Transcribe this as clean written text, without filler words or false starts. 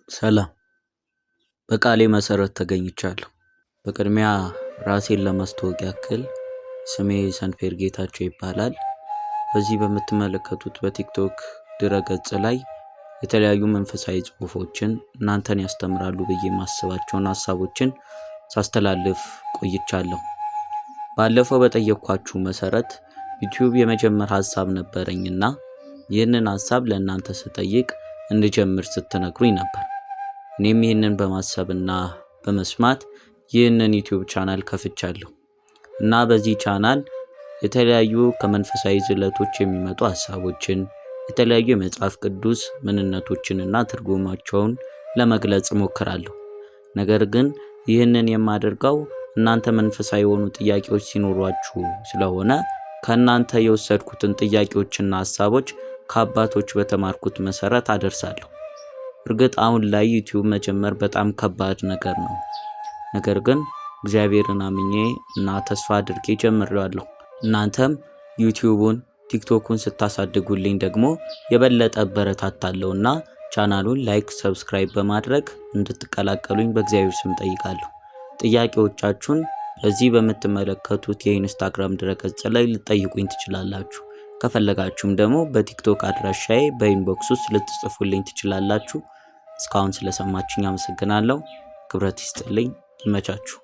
ሰላም፣ በቃሌ መሰረት ተገኝቻለሁ። በቅድሚያ ራሴን ለማስተዋወቅ ያክል ስሜ ሰንፔር ጌታቸው ይባላል። በዚህ በምትመለከቱት በቲክቶክ ድረገጽ ላይ የተለያዩ መንፈሳዊ ጽሁፎችን፣ እናንተን ያስተምራሉ ብዬ የማስባቸውን ሀሳቦችን ሳስተላልፍ ቆይቻለሁ። ባለፈው በጠየኳችሁ መሰረት ዩቲዩብ የመጀመር ሀሳብ ነበረኝና ይህንን ሀሳብ ለእናንተ ስጠይቅ እንድጀምር ስትነግሩኝ ነበር። እኔም ይህንን በማሰብና በመስማት ይህንን ዩቲዩብ ቻናል ከፍቻለሁ እና በዚህ ቻናል የተለያዩ ከመንፈሳዊ ዝለቶች የሚመጡ ሀሳቦችን፣ የተለያዩ የመጽሐፍ ቅዱስ ምንነቶችንና ትርጉማቸውን ለመግለጽ እሞክራለሁ። ነገር ግን ይህንን የማደርገው እናንተ መንፈሳዊ የሆኑ ጥያቄዎች ሲኖሯችሁ ስለሆነ ከእናንተ የወሰድኩትን ጥያቄዎችና ሀሳቦች ከአባቶች በተማርኩት መሰረት አደርሳለሁ። እርግጥ አሁን ላይ ዩቲዩብ መጀመር በጣም ከባድ ነገር ነው። ነገር ግን እግዚአብሔርን አምኜ እና ተስፋ አድርጌ ጀምሬዋለሁ። እናንተም ዩቲዩቡን ቲክቶኩን ስታሳድጉልኝ ደግሞ የበለጠ እበረታታለሁና ቻናሉን like፣ subscribe በማድረግ እንድትቀላቀሉኝ በእግዚአብሔር ስም ጠይቃለሁ። ጥያቄዎቻችሁን በዚህ በምትመለከቱት የኢንስታግራም ድረገጽ ላይ ልትጠይቁኝ ትችላላችሁ። ከፈለጋችሁም ደግሞ በቲክቶክ አድራሻዬ በ inbox ውስጥ ልትጽፉልኝ ትችላላችሁ። እስካሁን ስለሰማችሁኝ አመሰግናለሁ። ክብረት ይስጥልኝ። ይመቻችሁ።